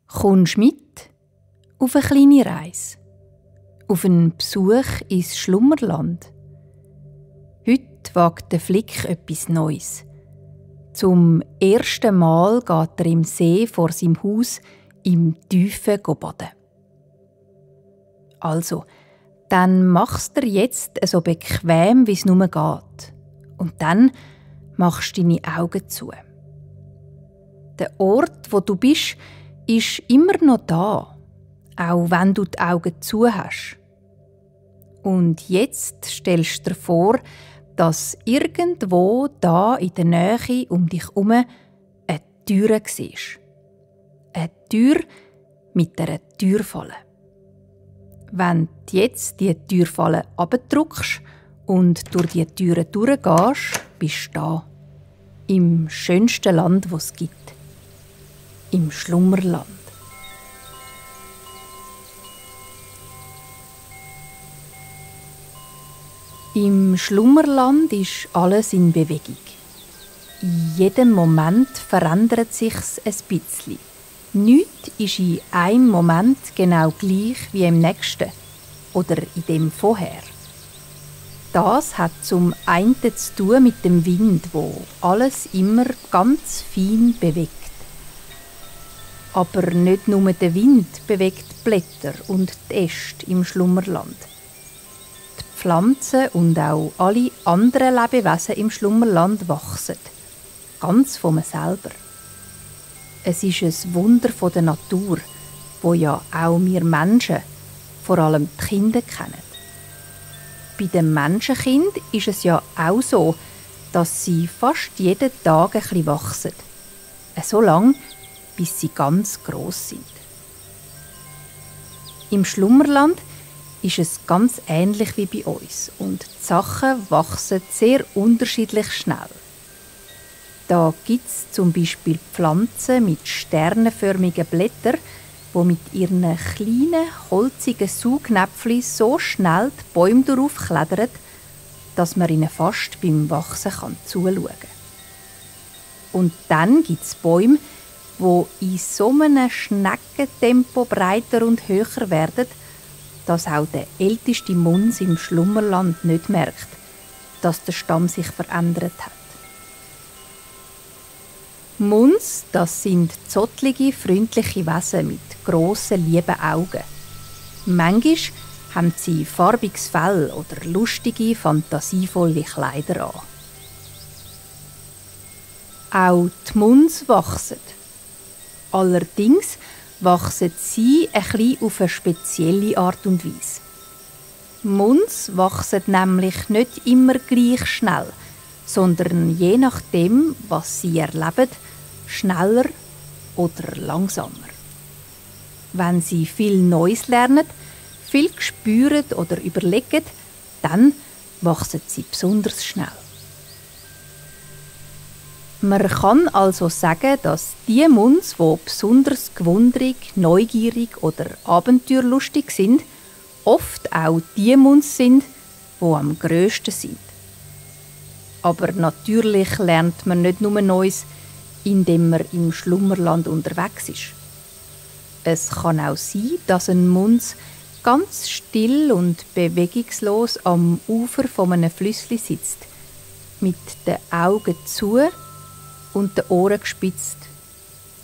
Kommst mit auf eine kleine Reise, auf einen Besuch ins Schlummerland. Heute wagt der Flick etwas Neues. Zum ersten Mal geht er im See vor seinem Haus im Tiefen baden. Also, dann machst du jetzt so bequem, wie es nur geht. Und dann machst du deine Augen zu. Der Ort, wo du bist, ist immer noch da, auch wenn du die Augen zu hast. Und jetzt stellst du dir vor, dass irgendwo da in der Nähe um dich herum eine Tür siehst. Eine Tür mit einer Türfalle. Wenn du jetzt die Türfalle abdrückst und durch die Türe durchgehst, bist du da. Im schönsten Land, das es gibt. Im Schlummerland. Im Schlummerland ist alles in Bewegung. In jedem Moment verändert sich's ein bisschen. Nichts ist in einem Moment genau gleich wie im nächsten oder in dem vorher. Das hat zum einen zu tun mit dem Wind, wo alles immer ganz fein bewegt. Aber nicht nur der Wind bewegt die Blätter und die Äste im Schlummerland. Die Pflanzen und auch alle anderen Lebewesen im Schlummerland wachsen. Ganz von mir selber. Es ist ein Wunder der Natur, wo ja auch wir Menschen, vor allem die Kinder, kennen. Bei den Menschenkind ist es ja auch so, dass sie fast jeden Tag ein bisschen wachsen. So lange, bis sie ganz gross sind. Im Schlummerland ist es ganz ähnlich wie bei uns und die Sachen wachsen sehr unterschiedlich schnell. Da gibt es zum Beispiel Pflanzen mit sternenförmigen Blättern, die mit ihren kleinen, holzigen Saugnäpfchen so schnell die Bäume draufklettern, dass man ihnen fast beim Wachsen zuschauen kann. Und dann gibt es Bäume, die in so einem Schneckentempo breiter und höher werden, dass auch der älteste Muns im Schlummerland nicht merkt, dass der Stamm sich verändert hat. Muns, das sind zottlige, freundliche Wesen mit grossen, lieben Augen. Manchmal haben sie farbiges Fell oder lustige, fantasievolle Kleider an. Auch die Muns wachsen. Allerdings wachsen sie ein bisschen auf eine spezielle Art und Weise. Muns wachsen nämlich nicht immer gleich schnell, sondern je nachdem, was sie erleben, schneller oder langsamer. Wenn sie viel Neues lernen, viel spüren oder überlegen, dann wachsen sie besonders schnell. Man kann also sagen, dass die Muns, die besonders gewundrig, neugierig oder abenteuerlustig sind, oft auch die Muns sind, die am grössten sind. Aber natürlich lernt man nicht nur Neues, indem man im Schlummerland unterwegs ist. Es kann auch sein, dass ein Muns ganz still und bewegungslos am Ufer von einem Flüssli sitzt, mit den Augen zu und den Ohren gespitzt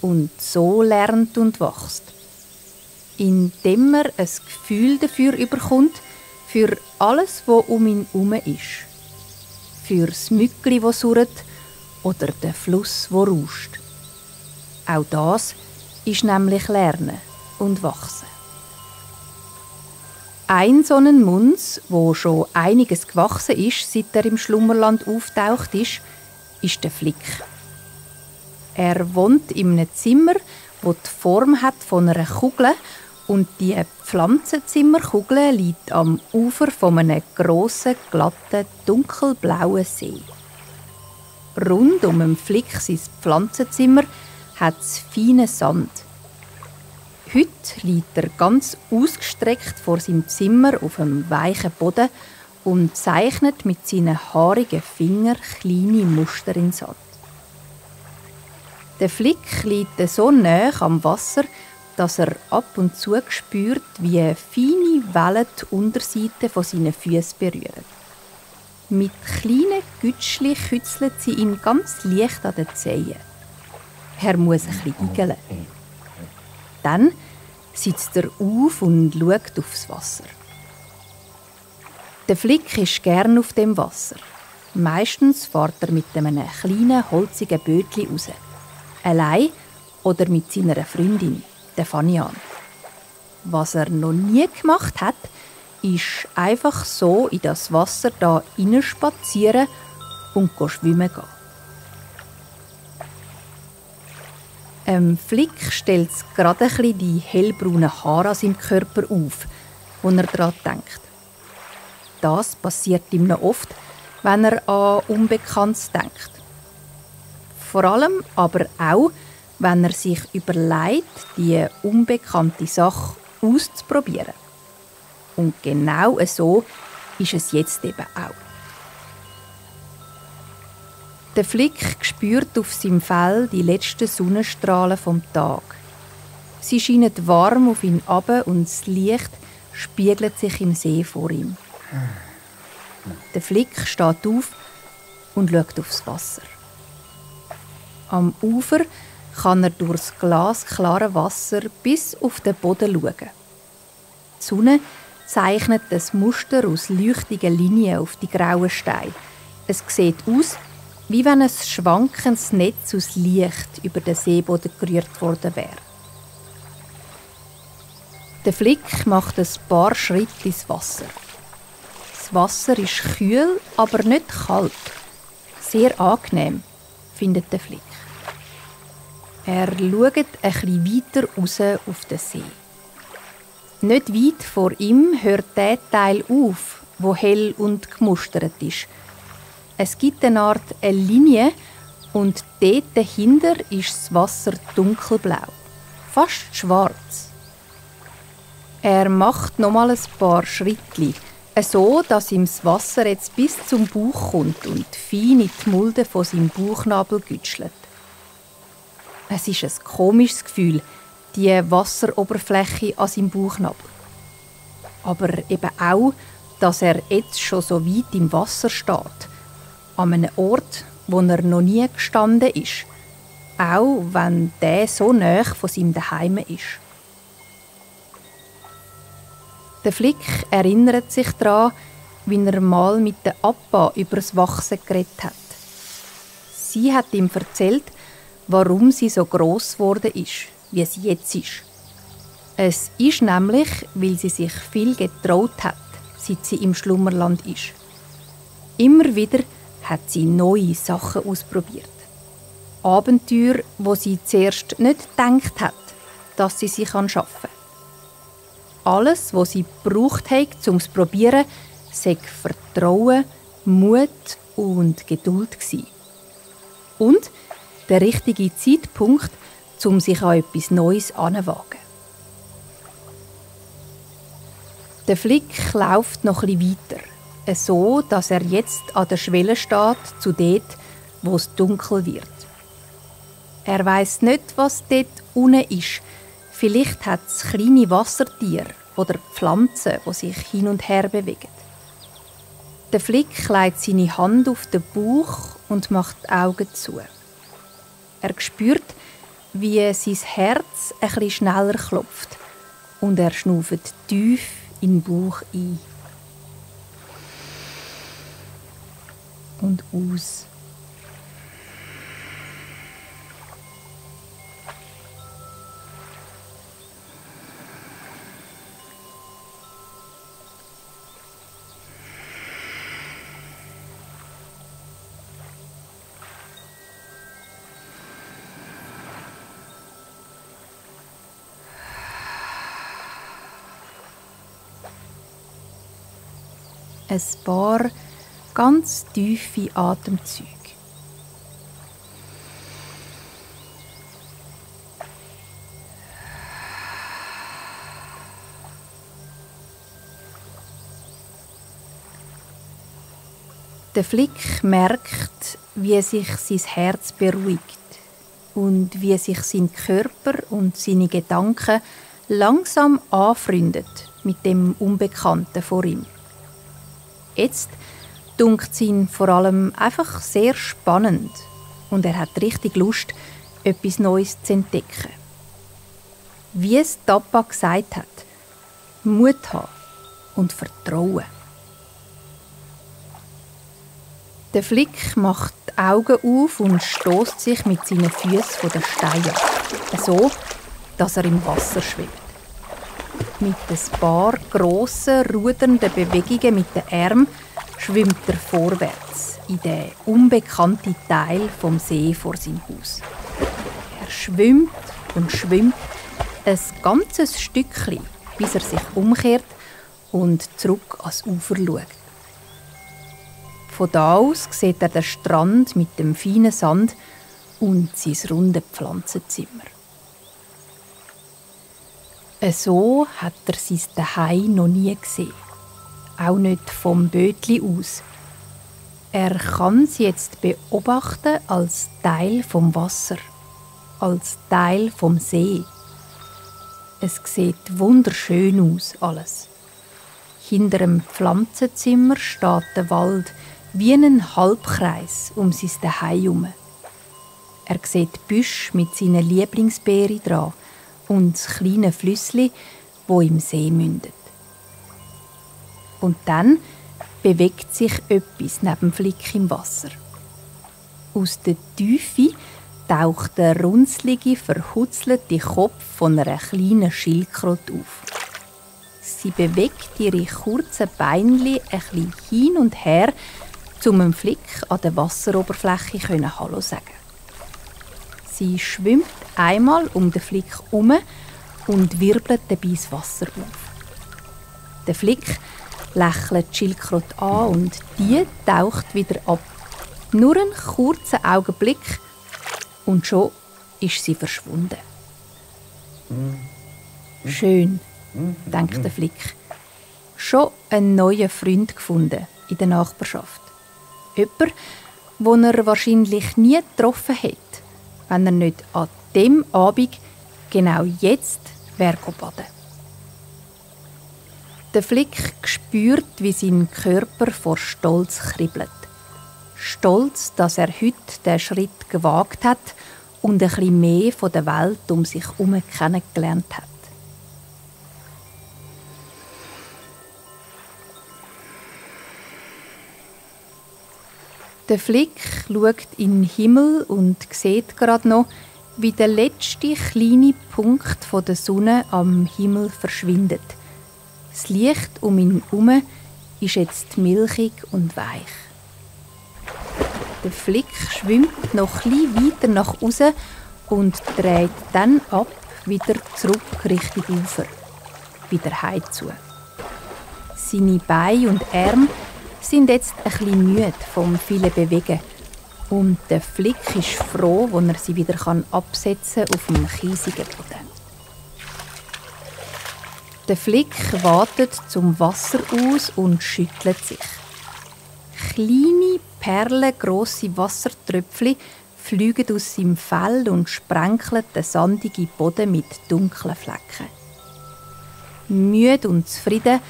und so lernt und wächst. Indem er ein Gefühl dafür bekommt, für alles, was um ihn herum ist. Für das Mückli, das surrt, oder den Fluss, der rauscht. Auch das ist nämlich Lernen und Wachsen. Ein so ein Muns, wo schon einiges gewachsen ist, seit er im Schlummerland auftaucht ist der Flick. Er wohnt in einem Zimmer, das die Form hat von einer Kugel, und die Pflanzenzimmerkugel liegt am Ufer von einem grossen, glatten, dunkelblauen See. Rund um den Flick sein Pflanzenzimmer hat es feinen Sand. Heute liegt er ganz ausgestreckt vor seinem Zimmer auf einem weichen Boden und zeichnet mit seinen haarigen Fingern kleine Muster in den Sand. Der Flick liegt so nahe am Wasser, dass er ab und zu spürt, wie feine Wellen die Unterseite von seinen Füßen berühren. Mit kleinen Gütschli kützelt sie ihn ganz leicht an den Zehen. Er muss ein bisschen iggeln. Dann sitzt er auf und schaut aufs Wasser. Der Flick ist gern auf dem Wasser. Meistens fährt er mit einem kleinen, holzigen Bötchen raus. Allein oder mit seiner Freundin, der Fanian. Was er noch nie gemacht hat, ist einfach so in das Wasser da spazieren und schwimmen gehen. Flick stellt gerade ein bisschen die hellbraunen Haare an seinem Körper auf, wo er daran denkt. Das passiert ihm noch oft, wenn er an Unbekanntes denkt. Vor allem aber auch, wenn er sich überlegt, die unbekannte Sache auszuprobieren. Und genau so ist es jetzt eben auch. Der Flick spürt auf seinem Fell die letzten Sonnenstrahlen vom Tag. Sie scheinen warm auf ihn ab und das Licht spiegelt sich im See vor ihm. Der Flick steht auf und schaut aufs Wasser. Am Ufer kann er durchs glasklare Wasser bis auf den Boden schauen. Die Sonne zeichnet das Muster aus leuchtigen Linien auf die grauen Steine. Es sieht aus, wie wenn ein schwankendes Netz aus Licht über den Seeboden gerührt worden wäre. Der Flick macht ein paar Schritte ins Wasser. Das Wasser ist kühl, aber nicht kalt. Sehr angenehm, findet der Flick. Er schaut ein bisschen weiter raus auf den See. Nicht weit vor ihm hört der Teil auf, wo hell und gemustert ist. Es gibt eine Art eine Linie und dort dahinter ist das Wasser dunkelblau, fast schwarz. Er macht nochmal ein paar Schritte, so dass ihm das Wasser jetzt bis zum Bauch kommt und fein in die Mulde von seinem Bauchnabel gütschelt. Es ist ein komisches Gefühl, die Wasseroberfläche an seinem Bauchnabel. Aber eben auch, dass er jetzt schon so weit im Wasser steht. An einem Ort, wo er noch nie gestanden ist. Auch wenn der so nahe von seinem Daheim ist. Der Flick erinnert sich daran, wie er mal mit der Appa über das Wachsen geredet hat. Sie hat ihm erzählt, warum sie so gross geworden ist, wie sie jetzt ist. Es ist nämlich, weil sie sich viel getraut hat, seit sie im Schlummerland ist. Immer wieder hat sie neue Sachen ausprobiert. Abenteuer, wo sie zuerst nicht gedacht hat, dass sie sie schaffen kann. Alles, was sie gebraucht hat, um es zu probieren, sei Vertrauen, Mut und Geduld gewesen. Und der richtige Zeitpunkt, um sich an etwas Neues heranzuwagen. Der Flick läuft noch etwas weiter, so dass er jetzt an der Schwelle steht, zu dort, wo es dunkel wird. Er weiss nicht, was dort unten ist. Vielleicht hat es kleine Wassertiere oder Pflanzen, die sich hin und her bewegen. Der Flick legt seine Hand auf den Bauch und macht die Augen zu. Er spürt, wie sein Herz ein bisschen schneller klopft und er schnauft tief in den Bauch ein. Und aus. Ein paar ganz tiefe Atemzüge. Der Flick merkt, wie sich sein Herz beruhigt, und wie sich sein Körper und seine Gedanken langsam anfreunden mit dem Unbekannten vor ihm. Jetzt dunkt es ihn vor allem einfach sehr spannend und er hat richtig Lust, etwas Neues zu entdecken. Wie es Tappa gesagt hat, Mut haben und Vertrauen. Der Flick macht die Augen auf und stößt sich mit seinen Füßen von den Steinen ab, so, dass er im Wasser schwebt. Mit ein paar grossen, rudernden Bewegungen mit den Armen schwimmt er vorwärts in den unbekannten Teil vom See vor seinem Haus. Er schwimmt und schwimmt ein ganzes Stückchen, bis er sich umkehrt und zurück ans Ufer schaut. Von da aus sieht er den Strand mit dem feinen Sand und sein rundes Pflanzenzimmer. So hat er sein Zuhause noch nie gesehen. Auch nicht vom Bötli aus. Er kann es jetzt beobachten als Teil vom Wasser, als Teil vom See. Es sieht wunderschön aus, alles. Hinter dem Pflanzenzimmer steht der Wald wie ein Halbkreis um sein Zuhause herum. Er sieht Büsche mit seinen Lieblingsbeeren dran und das kleine Flüssli, wo im See mündet. Und dann bewegt sich etwas neben dem Flick im Wasser. Aus der Tiefe taucht der runzlige, verhutzelte Kopf von einer kleinen Schildkröte auf. Sie bewegt ihre kurzen Beinchen ein bisschen hin und her, um dem Flick an der Wasseroberfläche Hallo sagen. Sie schwimmt einmal um den Flick herum und wirbelt dabei das Wasser auf. Der Flick lächelt die Schildkröte an und die taucht wieder ab. Nur einen kurzen Augenblick und schon ist sie verschwunden. Schön, denkt der Flick. Schon einen neuen Freund gefunden in der Nachbarschaft. Jemand, den er wahrscheinlich nie getroffen hätte, wenn er nicht an dem Abend genau jetzt wäre baden. Der Flick spürt, wie sein Körper vor Stolz kribbelt. Stolz, dass er heute den Schritt gewagt hat und ein bisschen mehr von der Welt um sich herum kennengelernt hat. Der Flick schaut in den Himmel und sieht gerade noch, wie der letzte kleine Punkt der Sonne am Himmel verschwindet. Das Licht um ihn herum ist jetzt milchig und weich. Der Flick schwimmt noch etwas weiter nach außen und dreht dann ab wieder zurück Richtung Ufer, wieder heimzu. Seine Beine und Arme sind jetzt ein bisschen müde vom vielen Bewegen und der Flick ist froh, wenn er sie wieder absetzen kann auf dem kiesigen Boden. Der Flick wartet zum Wasser aus und schüttelt sich. Kleine, perlengrosse Wassertröpfchen fliegen aus seinem Fell und sprenkeln den sandigen Boden mit dunklen Flecken. Müde und zufrieden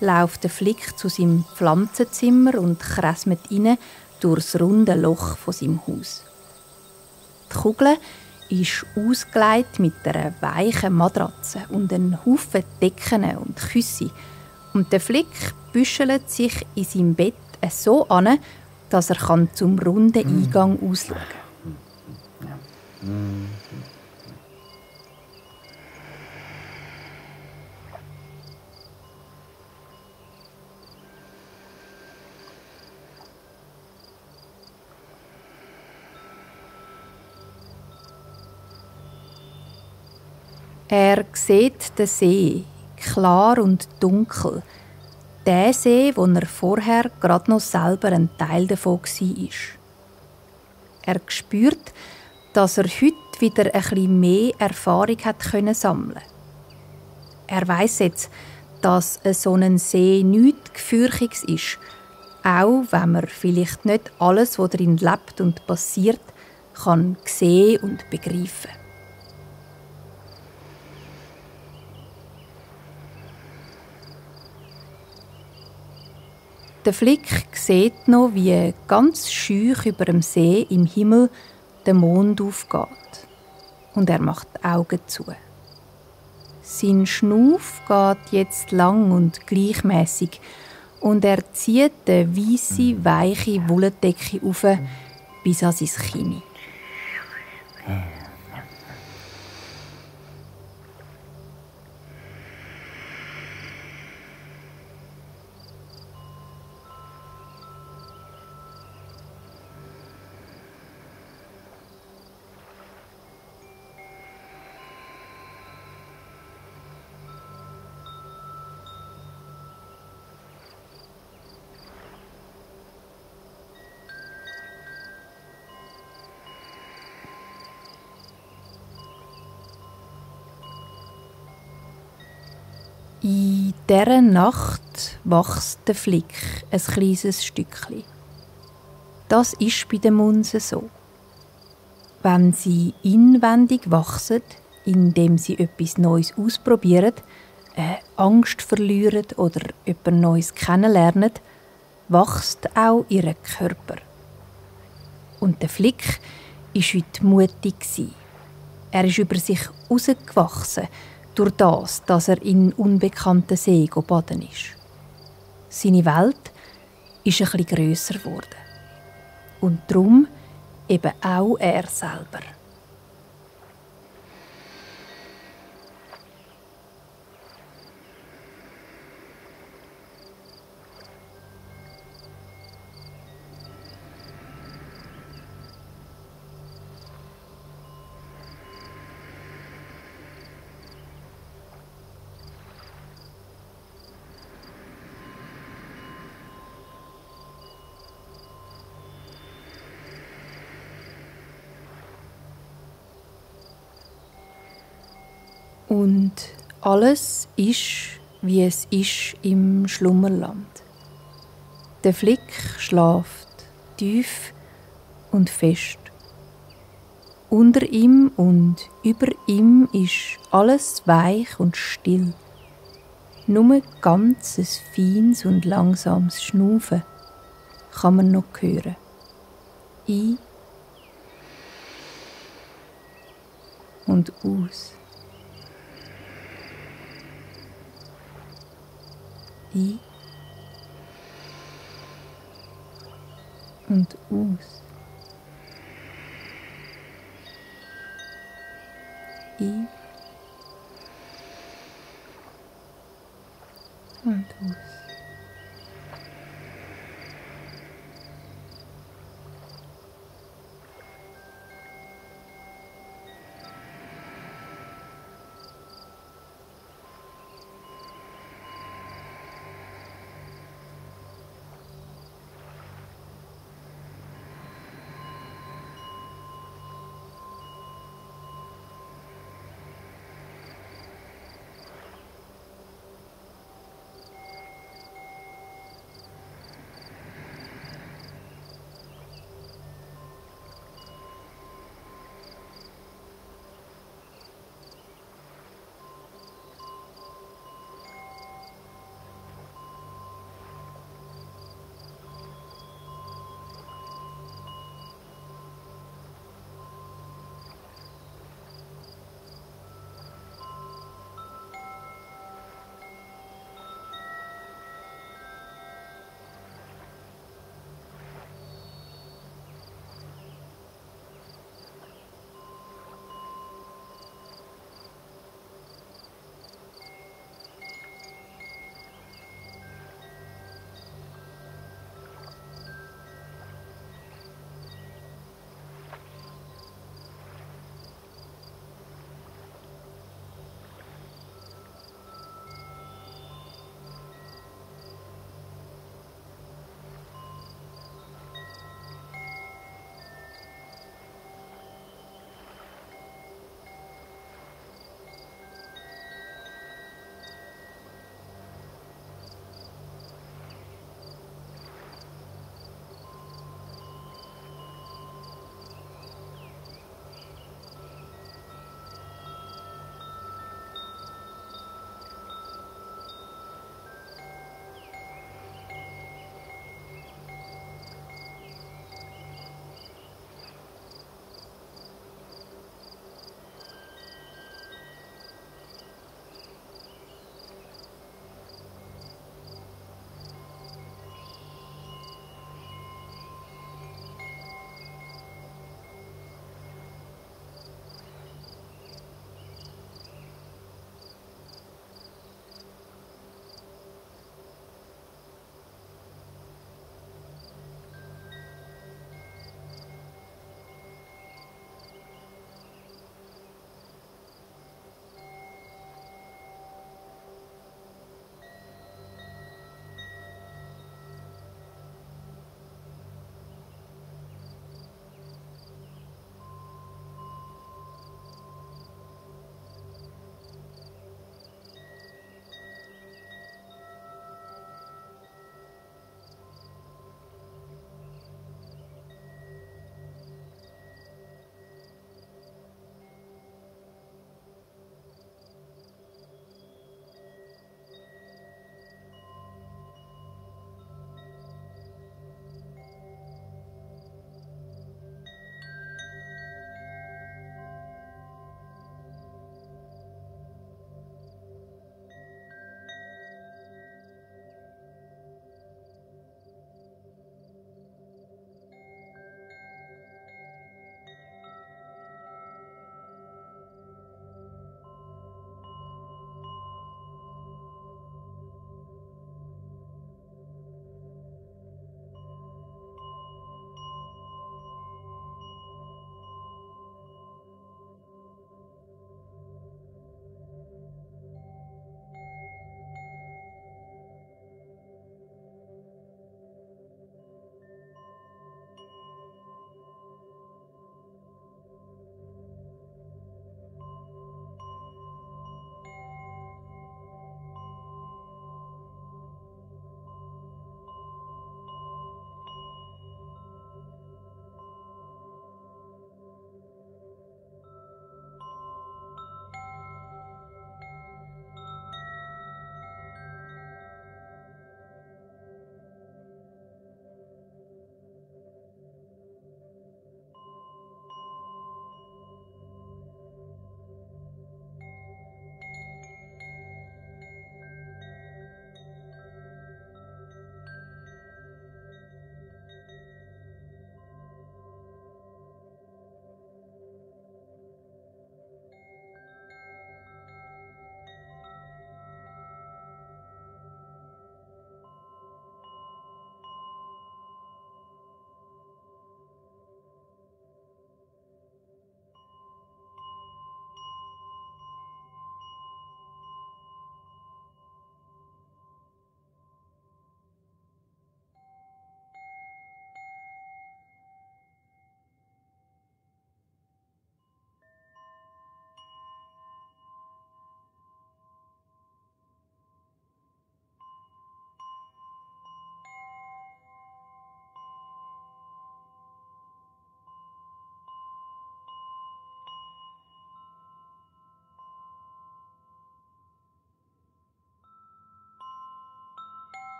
läuft der Flick zu seinem Pflanzenzimmer und kräsmet rein durch das runde Loch von seinem Haus. Die Kugel ist ausgelegt mit einer weichen Matratze und einem Haufen Decken und Küsse. Und der Flick büschelt sich in seinem Bett so an, dass er zum runden Eingang ausschauen kann. Er sieht den See, klar und dunkel. Der See, wo er vorher gerade noch selber ein Teil davon war. Er spürt, dass er heute wieder ein bisschen mehr Erfahrung hat sammeln können. Er weiss jetzt, dass so ein See nichts Gefürchtiges ist, auch wenn man vielleicht nicht alles, was darin lebt und passiert, kann sehen und begreifen. Der Flick sieht noch, wie ganz schüch über dem See im Himmel der Mond aufgeht. Und er macht die Augen zu. Sein Schnuff geht jetzt lang und gleichmäßig und er zieht die weisse, weiche Wolldecke auf bis an sein Kinn. In dieser Nacht wächst der Flick ein kleines Stückchen. Das ist bei den Munsen so. Wenn sie inwendig wachsen, indem sie etwas Neues ausprobieren, Angst verlieren oder etwas Neues kennenlernen, wächst auch ihr Körper. Und der Flick war heute mutig. Er ist über sich herausgewachsen, durch das, dass er in unbekannten See baden ist. Seine Welt ist ein bisschen grösser geworden. Und darum eben auch er selber. Und alles ist, wie es ist im Schlummerland. Der Flick schläft tief und fest. Unter ihm und über ihm ist alles weich und still. Nur ganz ein feines und langsames Schnaufen kann man noch hören. Ein und aus. Ein und aus. Ein und aus.